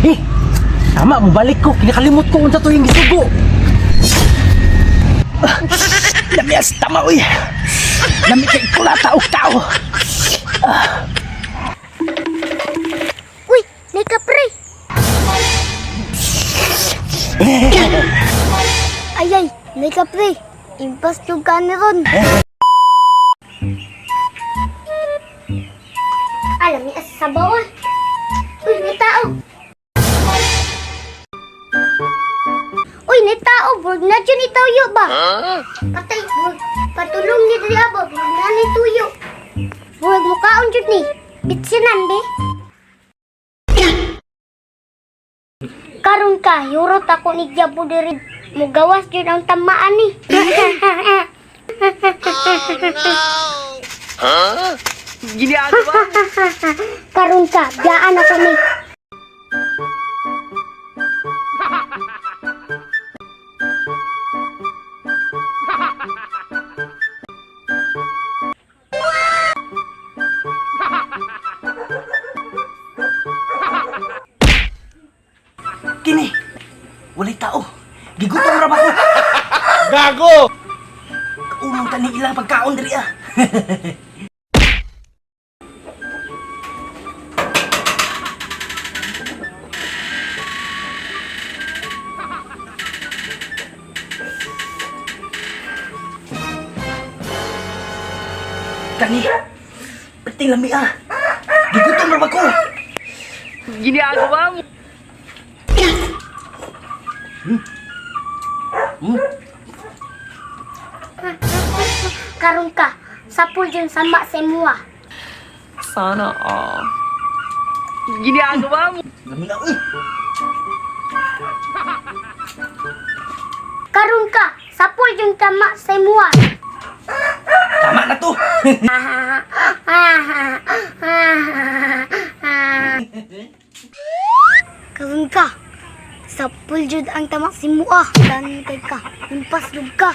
Eh, tama, mubalik ko. Kinakalimot ko unsa to yung gisugo. Ah, lami as tama, uy. Lami kay kulata og tao. Uy, nay kapre. Ay ay, nay kapre. Impas yung ka ni ron. Alam ni asa sabaw ah. Uy, may tao. Uy, may tao. Burg na dyan itayo ba? Patay, burg. Patulong ni diri ba? Burg na ni tuyo. Burg mukaon jud ni. Bitsinan be. Karon ka, yurot ako ni Diabo diri. Mugawas jud ang tamaan ni. Ginagawa mo? Karon ka, biyaan ako ni. Kini, walay tao. Gigutom ra ba ko? Gago! Kaunang tani ilang pagkaon diri ah. Kani, perting lami ah. Gigutom ra ba ko? Ginagawa mo? Karon ka, sapul jud sama sa imuha. Sana all. Ginagawa mo? Lami na uy. Karon ka, sapul jud tama sa imuha. Tama na to. Karon ka, sapul jud ang tama sa imuha. Dan kay ka, impas jud ka.